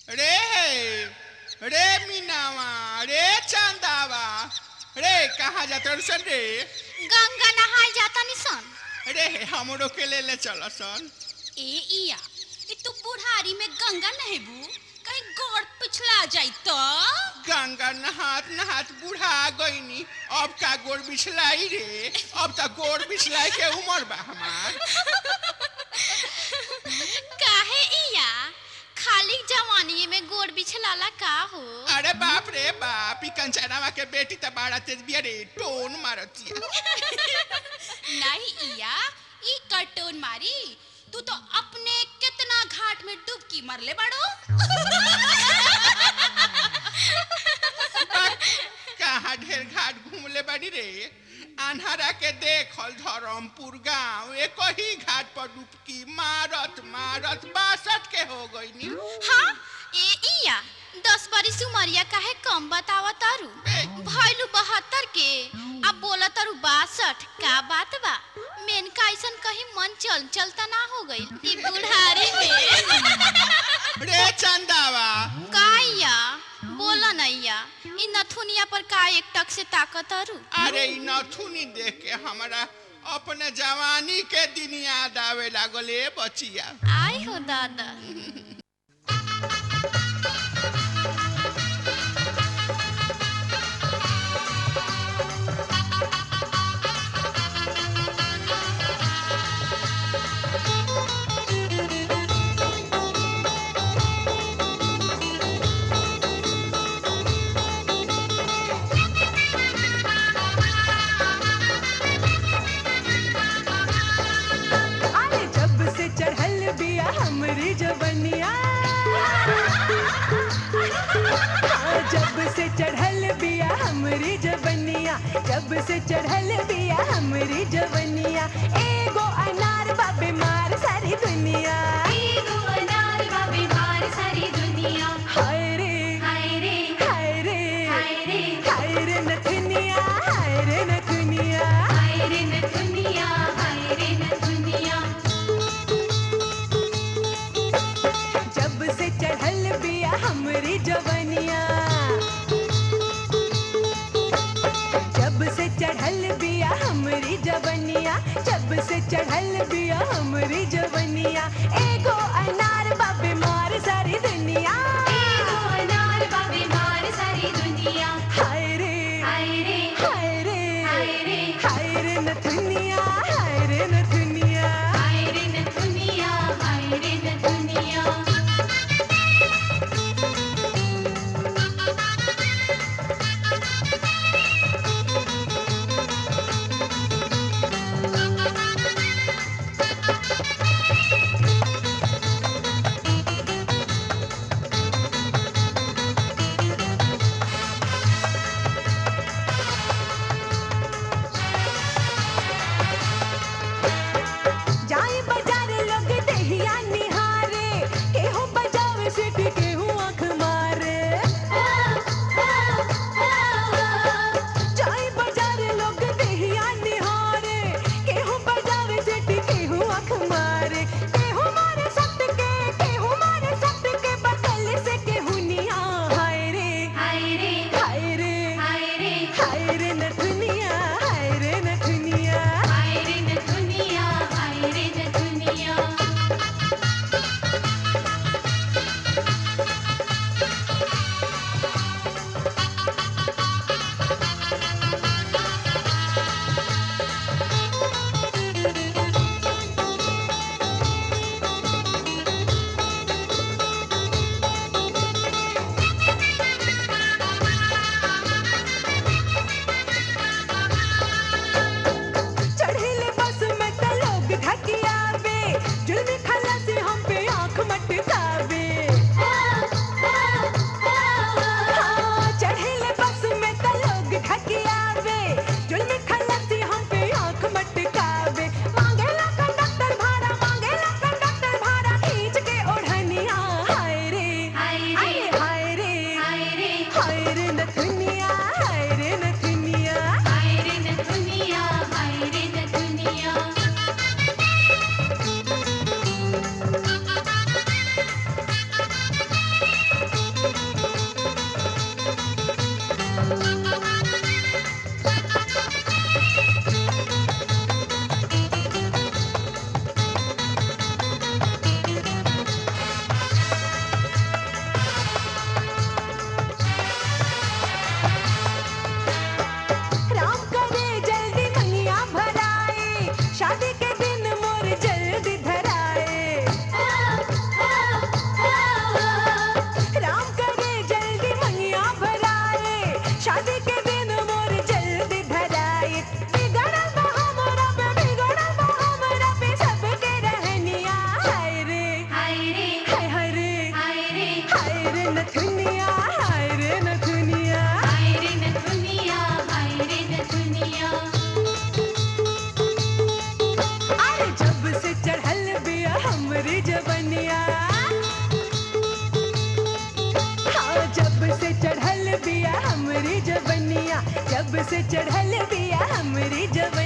रे रे मीनावा रे चंदावा रे कहाँ जाते सन रे? गंगा नहाय जाता निसन। रे हमरो के ले ले चल सन। ए इया, ई तू बुढ़ारी में गंगा नहेबू, कहीं गोड़ पिछला जाई तो? गंगा नहात नहात बुढ़ा गईनी, अब का गोड़ बिछलाई रे? अब त गोड़ बिछलाई के उम्र बा हमार। काहे इया, खाली जवानी में गोड़ बिछलाला का हो? अरे बाप रे बाप, ई कंचनावा के बेटी त बड़ा तेज बिया रे, टोन मारतिया। नहीं इया, ई कटोन मारी, तू तो अपने कितना घाट में डुबकी मरले बाड़ो। कहाँ ढेर घाट घूमले बाड़ी रे? अन्हारा के देखल धर्मपुर गांव एक ही घाट पर डुबकी मारत मारत 62 के हो गईनी। हाँ ए इया, 10 बरिस उमरिया काहे कम बतावा तारू? भइलू 72 के, अब बोला तारू 62, का बात बा? मेनका ऐसन कहीं मन चल चलता ना हो गई ई बुढ़ारी में? रे चंदावा। का इया, बोला नैया, ई नथुनिया पर का एक टक से ताकत तारू? अरे ई नथुनी देख के हमरा अपने जवानी के दिन याद आवे लागल ए बचिया। आय हो दादा। अरे जब से चढ़ल बिया हमरी जवनिया, हाँ, जब से चढ़ल बिया हमरी जवनिया, जब से चढ़ल बिया हमरी जवनिया, एगो अनार बा बीमार सारी दुनिया। एगो अनार बा बीमार सारी दुनिया। हाय रे, हाय रे, हाय रे, हाय रे, हाय रे नथुनिया, हाय रे नथुनिया, हाय रे नथुनिया, हाय रे नथुनिया। जब से चढ़ल बिया हमरी जवनिया, जब से चढ़ल बिया हमरी जवनिया, जब से चढ़ल बिया हमरी जवनिया, एगो अनार बा बीमार सारी दुनिया। एगो अनार बा बीमार सारी दुनिया। हाय रे, हाय रे, हाय रे, हाय रे, हाय रे नथुनिया, हाय रे नथुनिया। हाय रे नथुनिया, हाय रे नथुनिया। से चढ़ल बिया हमरी जवनिया, जब से चढ़ल बिया हमरी जवनिया।